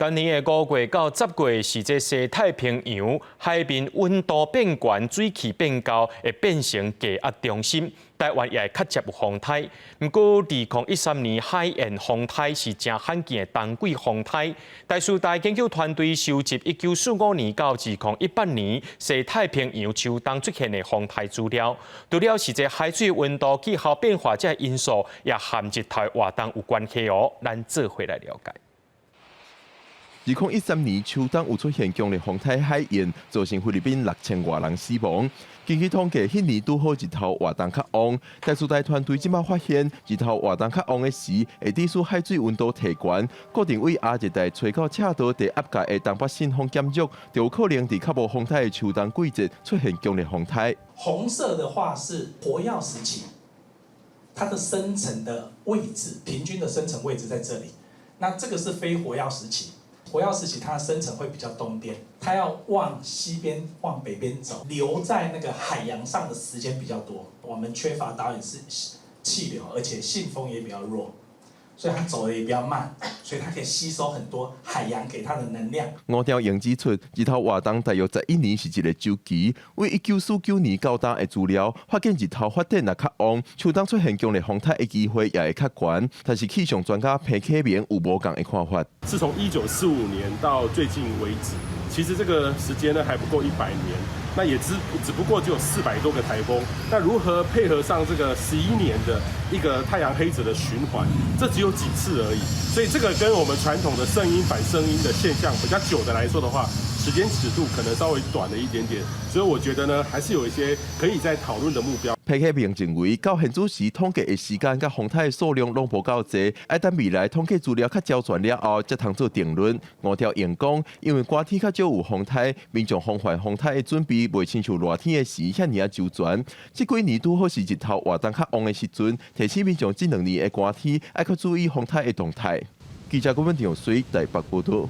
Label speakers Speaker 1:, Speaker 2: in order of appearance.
Speaker 1: 今年的五月到十月是這西太平洋海面溫度變懸、水汽變高，會變成低壓中心。台灣也會較捷有風颱。毋過，2013年海燕風颱是誠罕見的冬季風颱。台師大研究團隊收集1945年到2018年西太平洋秋冬出現的風颱資料，除了是這海水溫度、氣候變化這因素，也和日頭活動有關係哦。咱做伙來了解。
Speaker 2: 2013年秋冬有出現強烈風颱海燕，造成菲律賓6000外人死亡。根據統計，彼年拄好日頭活動較旺。台師大團隊這擺發現，日頭活動較旺的時，會致使海水溫度提懸，固定位亞熱帶吹到赤道低壓界的東北信風減弱，就有可能佇較無風颱的秋冬季節出現強烈風颱。
Speaker 3: 紅色的話是活躍時期，它的生成的位置，平均的生成位置在這裡。那這個是非活躍時期。活躍時期，它的生成會比較東邊，它要往西邊、往北邊走，留在那個海洋上的時間比較多。我們缺乏導引式氣流，而且信風也比較弱，所以它走得也比較慢，所以它可以吸收很多海洋給它的能量。
Speaker 2: 吳兆榮指出，日頭活動大約11年是一個週期。為1949年到今的資料，發現日頭發展若較旺，秋冬出現強烈風颱的機會也會較懸。但是氣象專家彭啟明有無仝的看法。
Speaker 4: 是從1945年到最近為止，其實這個時間呢還不夠100年，那也只不過只有400多個颱風。那如何配合上這個11年的一個太陽黑子的循環？這只有幾次而已。所以這個跟我們傳統的聖嬰反聖嬰的現象比較久的來說的話，時間尺度可能稍微短了一點點。所以我覺得呢，還是有一些可以再討論的目標。
Speaker 2: 彭啟明認為，到現此時統計的時間佮風颱的數量攏無夠濟，愛等未來統計資料較齊全了後，才通做定論。吳兆榮講，因為寒天較少有風颱，民眾防範風颱的準備袂親像熱天的時遐爾仔周全。這幾年拄好是日頭活動較旺的時陣，提醒民眾這兩年的寒天愛較注意風颱的動態。記者郭文長水台北報道。